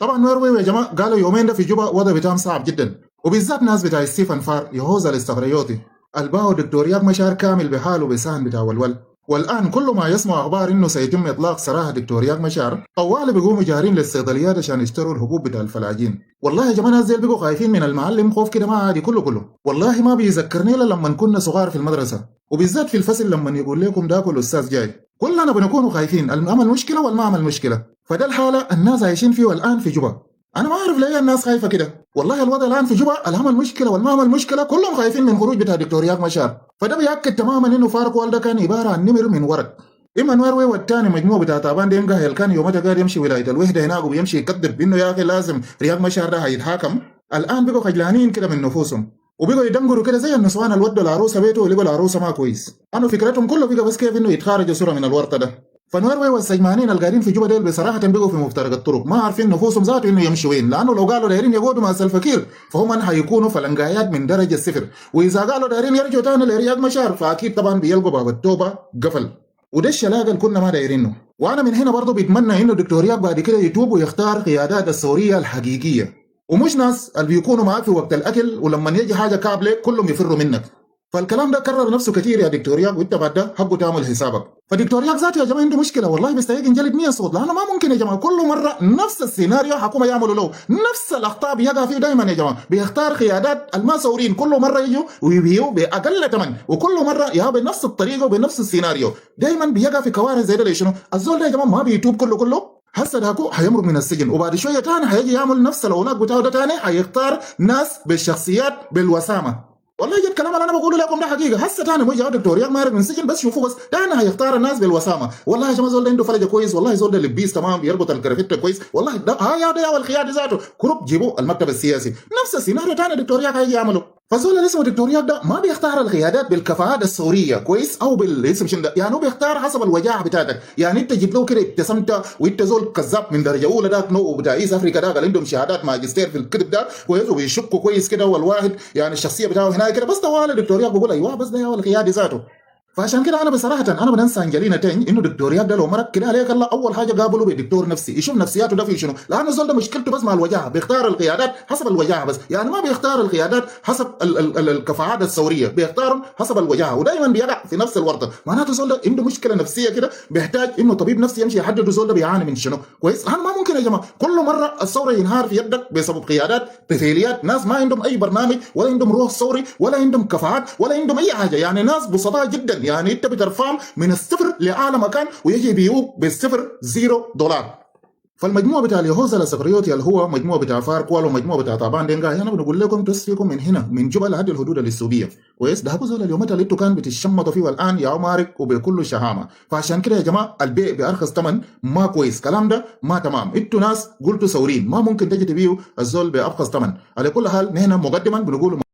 طبعا نوير ويو يا جماعة قالوا يومين ده في جوبا وضع بتاعهم صعب جدا، وبالذات ناس بتاع ستيفن فار يهوذا الاستغريوطي الباو دكتور رياك مشار كامل بحاله بسان بتاع ولول. والان كل ما يسمع اخبار انه سيتم اطلاق سراح دكتور رياك مشار طوال بيقوموا جارين للصيدليات عشان يشتروا الحبوب بتاع الفلاجين. والله يا جماعة ناس ديل بيقوا خايفين من المعلم خوف كده ما عادي كله كله. والله ما بيذكرني الا لما كنا صغار في المدرسة، وبالذات في الفصل لما يقول لكم داك الاستاذ جاي، كلنا بنكون خايفين العمل مشكلة ولا ما عمل مشكلة. فده الحالة الناس عايشين فيه الان في جوبا. انا ما اعرف ليه الناس خايفة كده. والله الوضع الان في جوبا العمل مشكلة والما عمل مشكلة، كلهم خايفين من خروج بتاع دكتور رياك مشار. فده بيأكد تماما انه فاركوال ده كان عبارة عن نمر من ورق. اما نوير ويو الثاني مجموعة بتاع تابان دينجا اللي كان يومتها قاعد يمشي ولاية الوحدة هناك وبيمشي يكذب انه يا اخي لازم رياك مشار ده هيتحاكم، الان بقوا خجلانين كده من نفوسهم وبقوا يدنقروا كده زي النسوان اللي ودوا العروسة بيته ولقوا العروسة ما كويس. انا فكرتهم كله بقى بس كيف انه يتخارجوا سرعة من الورطة ده. فنوير ويو والسجمانين القاعدين في جوبا ديل بصراحة بقوا في مفترق الطرق، ما عارفين نفوسهم ذاته انه يمشوا وين، لانه لو قالوا دايرين يقعدوا مع سلفكير فهم حيكونوا فلنقايات من درجه الصفر، واذا قالوا دايرين يرجعوا تاني لرياك مشار فاكيد طبعا بيلقوا باب التوبة قفل. وده الشلاقه اللي كنا ما دايرينه. وانا من هنا برضه بتمنى انه دكتور رياك بعد كده يتوب ويختار قيادات الثورية الحقيقية، ومش ناس اللي بيكونوا معاك في وقت الاكل ولما يجي حاجة كعب لك كلهم يفروا منك. فالكلام ده كرر نفسه كثير يا دكتور رياك، وانت بعد ده حقه تعمل حسابك. فدكتور رياك ذاته يا جماعة عنده مشكلة، والله بيستحق ينجلد 100 صوت، لانه ما ممكن يا جماعة كل مرة نفس السيناريو حكومة يعملوا له نفس الاخطاء بيقع فيه دائما يا جماعة. بيختار قيادات الما ثوريين كل مرة يجوا ويبيعوا باقل ثمن، وكل مرة يا بنفس الطريقة وبنفس السيناريو، دائما بيقع في كوارث زي ده. ليش شنو؟ الزول ده يا جماعة ما بيتوب كله كله. هسه داكو حيمرق من السجن وبعد شوية تاني حيجي يعمل نفس الاولاق بتاعه ده تاني، حيختار ناس بالشخصيات بالوسامه. والله جد الكلام اللي انا بقوله لكم ده حقيقة. هسه تاني مو دكتور رياك مارق من السجن بس شوفوا بس تاني هيختار الناس بالوسامه. والله يا جماعة زول ده عنده فلجه كويس، والله زول ده لبيس تمام بيربط الكرافته كويس، والله ده ها يا ده يا الخيار ذاته كرب جيبوه المكتب السياسي. نفس السيناريو تاني دكتور رياك هيجي يعمله. فزول اللي اسمه دكتور رياك ده ما بيختار القيادات بالكفاءات الثورية كويس او بالاسم شنو ده، يعني هو بيختار حسب الوجاعه بتاعتك. يعني انت جيت له كده ابتسمت وانت زول كذاب من درجه اولى داك نو بتاع East Africa ده قال عندهم شهادات ماجستير في الكذب ده كويس وبيشكوا كويس كده، والواحد يعني الشخصية بتاعه هناك كده بس طوال دكتور رياك بيقول ايوه بس ده يا القيادي ذاته. فعشان كده انا بصراحة انا بننصح انجلينا تاني انه دكتور رياك ده لو مرق كده عليك الله اول حاجة قابله بدكتور نفسي يشوف نفسياته ده في شنو، لانه الزول ده مشكلته بس مع الوجاعه، بيختار القيادات حسب الوجاعه بس، يعني ما بيختار القيادات حسب ال ال ال الكفاءات الثورية، بيختارهم حسب الوجاعه ودائما بيقع في نفس الورطة. معناته الزول ده عنده مشكلة نفسية كده بيحتاج انه طبيب نفسي يمشي يحدد الزول ده بيعاني من شنو كويس. لانه ما ممكن يا جماعة كل مرة الثورة ينهار في يدك بسبب قيادات طفيليات، ناس ما عندهم اي برنامج ولا عندهم روح ثوري ولا عندهم كفاءات ولا عندهم اي حاجة، يعني ناس بسطاء جدا، يعني انت بترفعهم من الصفر لاعلى مكان ويجي يبيعوك بالصفر $0. فالمجموعه بتاع اليهوذا الاسقريوطي اللي هو مجموعة بتاع فاركوال ومجموعة بتاع طابان دينجا، انا بنقول لكم تسفيكم من هنا من جبل لحد الحدود الاثيوبيه كويس. ده هو زول اليومات اللي انتوا كان بتشمطوا فيه والان يا مارك وبكل شهامه. فعشان كده يا جماعة البيع بارخص ثمن ما كويس، كلام ده ما تمام. انتوا ناس قلتوا ثوريين ما ممكن تجي تبيعوا الزول بارخص ثمن. على كل حال نحن مقدما بنقول